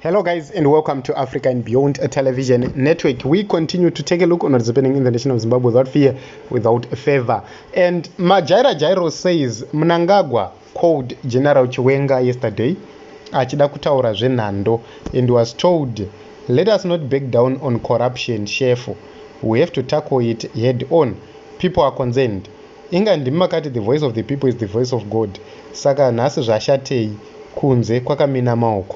Hello, guys, and welcome to Africa and Beyond Television Network. We continue to take a look on what's happening in the nation of Zimbabwe without fear, without favor. And Majaira Jairo says Mnangagwa called General Chiwenga yesterday achida kutaura zvenhando and was told, "Let us not back down on corruption, shefu. We have to tackle it head on. People are concerned. Inga ndimi makati the voice of the people is the voice of God. Saka nhasi zvashatei kunze kwakamina maoko?"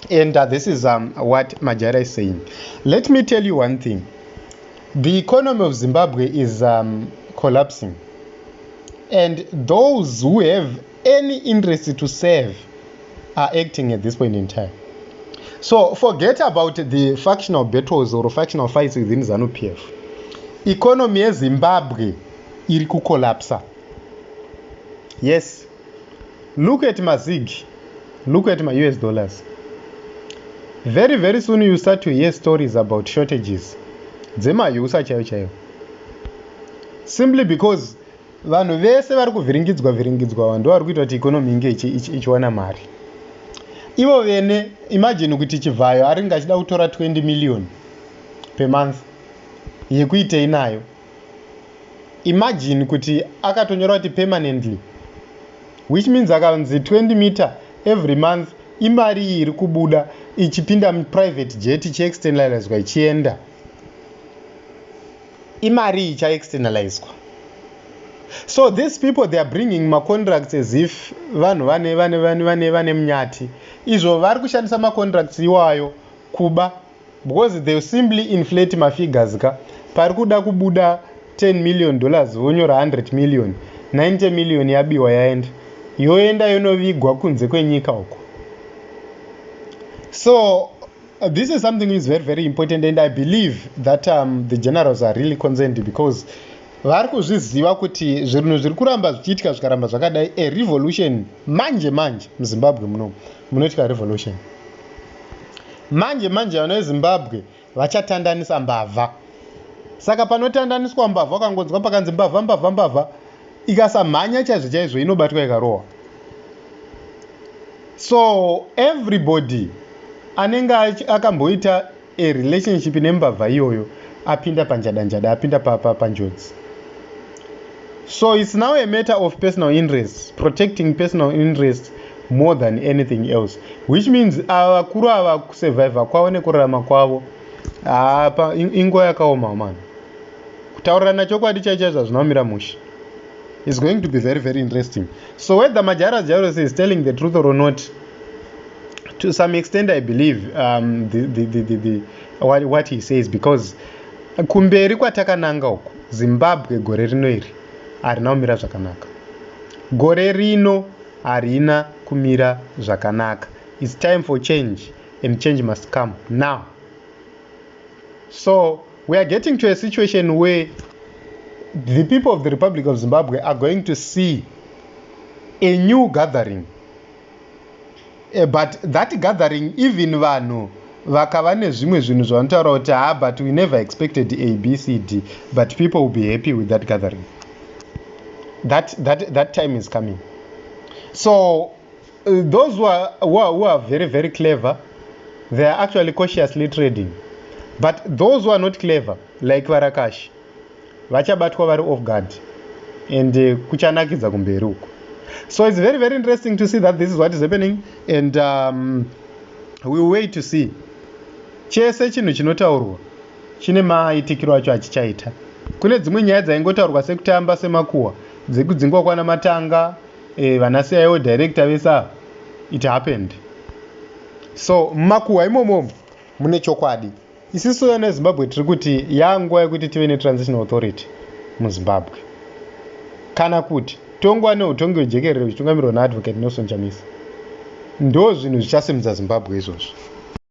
And this is what Majaira is saying. Let me tell you one thing. The economy of Zimbabwe is collapsing. And those who have any interest to save are acting at this point in time. So forget about the factional battles or factional fights within ZANU PF. Economy yeZimbabwe iri kucollapsa. Yes. Look at maZiG. Look at maUS dollars. Very, very soon you start to hear stories about shortages dzemaUSA chaiyo chaiyo, simply because vanhu vese vari kuvhiringidzwa vhiringidzwa ndo vari kuita kuti economy inge ichiwana mari ivo vene. Imagine kuti Chivhayo aringe achida kutora 20 million per month yekuitei nayo. Imagine kuti akatonyora kuti permanently, which means akanzi 20 meter every month, imari iyi iri kubuda ichipinda muprivate jet, ichiexternalizwa, ichienda. Imari iyi ichaexternalizwa. So these people, they are bringing macontracts as if vanhu vane vane vane vane vane munyati. Izvo vari kushandisa macontracts iwayo kuba, because they simply inflate mafigures ka. Pari kuda kubuda $10 million, vonyora 100 million, 90 million yabiwa, yaenda, yoenda yonovigwa kunze kwenyika uko. So this is something is very, very important, and I believe that the generals are really concerned because vari kuzviziva kuti zvinhu zviri kuramba zvichiitika zvikaramba zvakadai, a revolution manje manje muZimbabwe muno munoitika revolution manje manje. Vana veZimbabwe vachatandanisa mbavha. Saka panotandaniswa mbavha, ukangonzwa pakanzi mbavha, mbavha, mbavha, ikasamhanya chaizvo chaizvo inobatwa ikarohwa. So everybody anenge akamboita a relationship nembavha iyoyo apinda panjadanjada, apinda panjodzi. So it's now a matter of personal interest, protecting personal interest more than anything else, which means ava vakuru ava, kusurviva kwavo nekurarama kwavo apa inguva yakaoma mani. Kutaurirana chokwadi chaichaizvo hazvina kumira mushe. Is going to be very, very interesting. So whether Majara Jairos is telling the truth or not, to some extent I believe what he says, because kumberi kwatakananga uku, Zimbabwe gore rino iri harina kumira zvakanaka. Gore rino harina kumira zvakanaka. It's time for change, and change must come now. So we are getting to a situation where the people of the Republic of Zimbabwe are going to see a new gathering, but that gathering, even vanhu vakava nezvimwe zvinhu zvavanotaura kuti, "Ha, but we never expected A, B, C, D," but people will be happy with that gathering. That time is coming. So those who are very, very clever, they are actually cautiously trading, but those who are not clever, like varakashi, vachabatwa vari off guard and kuchanakidza kumberi uko. So it's very, very interesting to see that this is what is happening, and we wait to see. Chese chinhu chinotaurwa chine maitikiro acho achichaita. Kune dzimwe nyaya dzaingotaurwa sekutamba, semakuhwa, dzekudzingwa kwana Matanga, vana CIO director vese ava. It happened. So mumakuhwa imomomo mune chokwadi. Isisu vana veZimbabwe tiri kuti yanguva yekuti tive netransitional authority muZimbabwe, kana kuti tongwa neutongi hwejekerere huchitungamirwa naAdvocate Nelson Chamisa. Ndo zvinhu zvichasimudza Zimbabwe izvozvo.